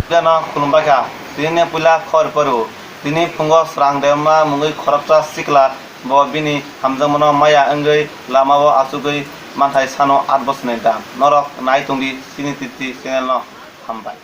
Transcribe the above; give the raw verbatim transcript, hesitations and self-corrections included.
Puila no khulumbai kha. Tini ne puila khor paru. Tini phungo srang dema mungwi khoroksa sikla bo bini hamjakmano maya wngwi lamao achugwi manthai sano aat bosni dam. Norok nai tongdi chini Tripti channel no. Hambai.